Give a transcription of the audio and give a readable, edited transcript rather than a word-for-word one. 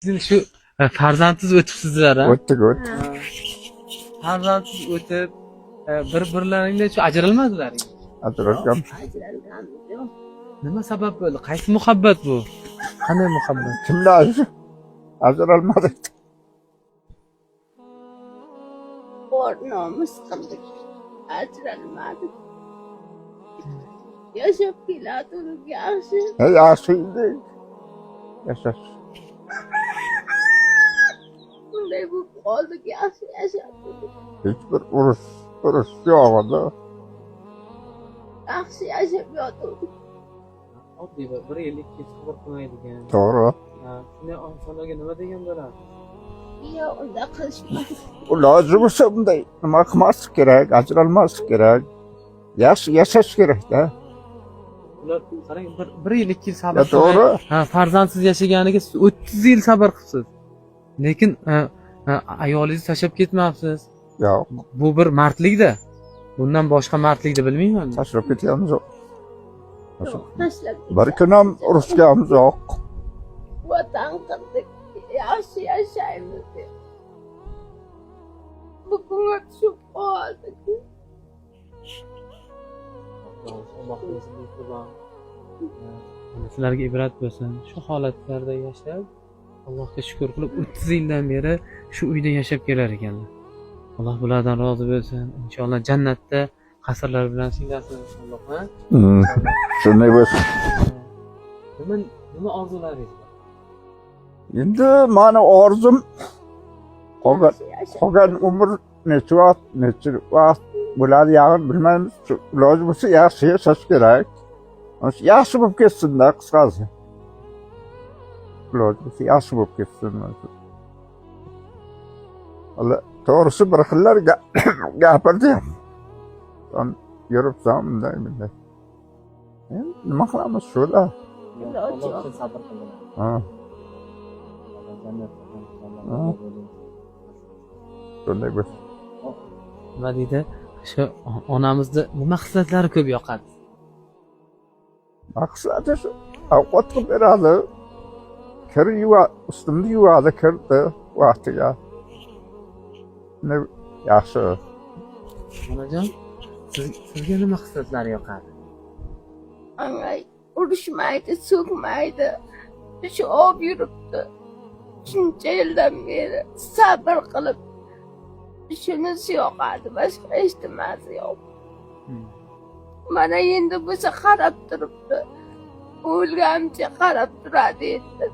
Sizin shu farzandsiz o'tibsizlar a? O'tdik, o'tdik. Farzandsiz o'tib, bir birlaringdan shu ajralmadilar. Ajralgan. Ajralganmiz yo'q. Nima sabab bo'ldi? Qaysi muhabbat bu? Qanday muhabbat? Kimlar ajralmadik. Bor nomus qildik. Ajralmadik. Yashab kelatdik yaxshi. Yaxshi edik. Yashash. Bunday bo'lib qoldik, yaxshi yashab turdik. Hech bir urush yo'q edi. Yaxshi yashab yotuvdik. Oddiy bir yil ikki yil sabr qilmaydigan. To'g'ri. Ha, shunday insonlarga nima degan bo'ladi? Yo'q, unda qilishmas. Iloji bo'lsa bunday nima qilmaslik kerak, ajralmaslik kerak. Yaxshi yashash kerak-da. Ular qarang, bir yil 2 yil sabr Ya, to'g'ri. Ha, farzandsiz yashaganiga siz 30 yil sabr qilibsiz. Lekin ayolingizni tashlab ketmabsiz. Yo'q, Bu bir mardlikda. Bundan boshqa mardlikni bilmayman. tashlab ketganimiz yo'q. Yo'q, tashlab Bir kun ham urushganimiz yo'q. Vatan qildik. Yaxshi yashaymiz deb. Bu kunga tushib qoldik. Alloh o'zi mehribon. Sizlarga ibrat bo'lsin. Shu holatlarda yashab, Allohga shukr qilib 30 yildan beri shu uyda yashab kelar ekanlar. Alloh bulardan rozi bo'lsin. Inshaalloh jannatda qasrlar bilan siylasin inshaalloh. Ha? Shunday bo'lsin. Nima orzularingiz bor? Endi mani orzum qolgan Yaxshi yashab. qolgan umr necha vaqt, necha vaqt bo'ladi yag'in bilmaymiz. Shu iloji bo'lsa yaxshi yashash kerak. Yaxshi bo'lib ketsin-da, qisqasi. Iloji bo'lsa yaxshi bo'lib ketsin. Alla to'g'risi bir xillar gapirdi ham. Son yuribsan bunday bunday. Endi nima qilamiz shuda. Alloh uchun sabr qilinglar. Ha, Alloh jannatda inshaalloh Ha. bo'ling. Shunday bo'lsin. Nima deydi? Shu onamizni nima xislatlari ko'p yoqadi? Maqsadi shu ovqat qilib beradi. Kir yuva, ustimni yuvadi, kirdi vaqtiga. Ne yaxshi. Onajon, sizga nima xislatlari yoqadi? Angay urushmaydi, so'kmaydi. Shu olib yuribdi. Shuncha yildan beri sabr qilib shunisi yoqadi, boshqa hech nimasi yo'q. Mana endi bo'lsa qarab turibdi. O'lgancha qarab turadi endi.